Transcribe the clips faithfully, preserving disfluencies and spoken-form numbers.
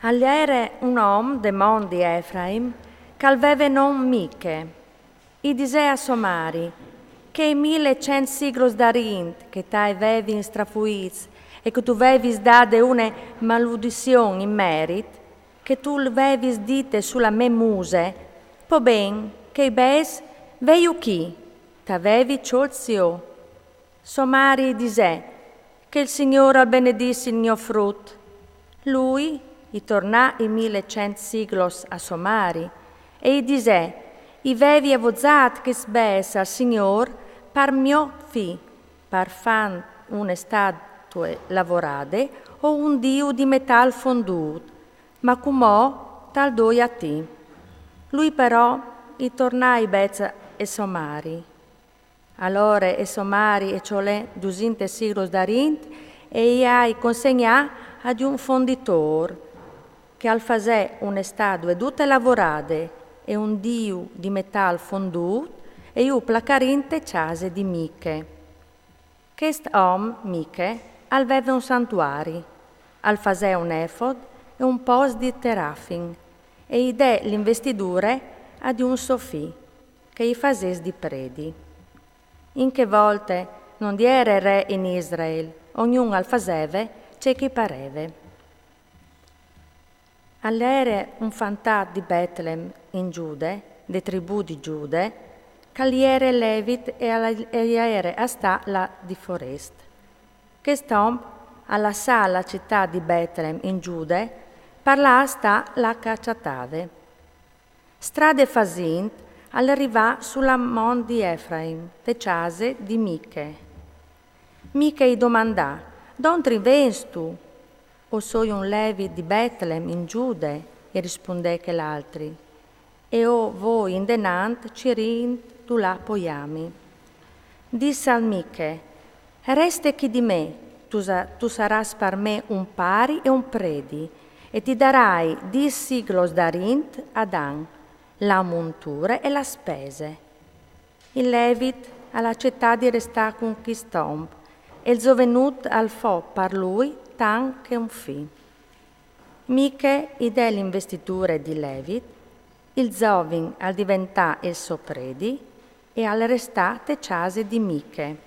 Al jere un om de mont di Efraim, che al veve non Miche. I disè a so mari: «Chei mil e cent siglos darint che t'ai vevin strafuits e che tu vevis dade une maludizion in merit, che tu l' vevis dite su la me muse, po ben, chei bêçs, veiu chi, t'avevi cjolts jo.» So mari i disè: «Che il Signor al benedissi il gno frut.» Lui i tornà i mil e cent siglos a so mari e i disè: «I vevi avozat chescj bêçs al Signor par mio fi, par fan une statue lavorade o un diu di metal fondut, ma cumò tal doi a ti.» Lui però i tornà i bêçs e so mari. Alore e so mari e cjolè dusinte siglos darint e i ai consegnà ad un fonditor, che al fasè une statue dute lavorade e un diu di metal fondut e ju placarì inte cjase di Miche. Chest om, Miche, al veve un santuari, al fasè un efod e un pos di terafim e i dè l'investidure ad un so fi, che i fasès di predi. In chê volte non jere re in Israel, ognun al faseve ce che i pareve. Al jere un fantat di Betlem in Giude, de tribù di Giude, che al jere levit e al, e al jere a stà là di forest. Chest om al lassà la cità di Betlem in Giude par lâ a stà là che al cjatave. Strade fasint, al rivà su la mont di Efraim, te cjase di Miche. Miche i domandà: «Dontri vens tu?» «O soi un levit di Betlem in Giude», i rispundè chel altri, «e o voi indenant cirint dulà poiami.» Dissal Miche: «Reste chi di me, tu sa-, tu sarâs par me un pari e un predi, e ti darai dîs siglos darint ad an, la munture e la spese.» Il levit al acetà di restâ cun chist om, e il zovenut al fo par lui tant che un fi. Miche i dè l'investidure di levit, il zovin al diventà il so predi e al restà te cjase di Miche.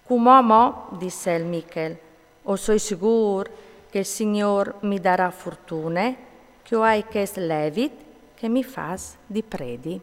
«Cumò mo», dissel Michel, «o soi sigûr che il Signôr mi darà fortune, che o ai chest levit che mi fâs di predi.»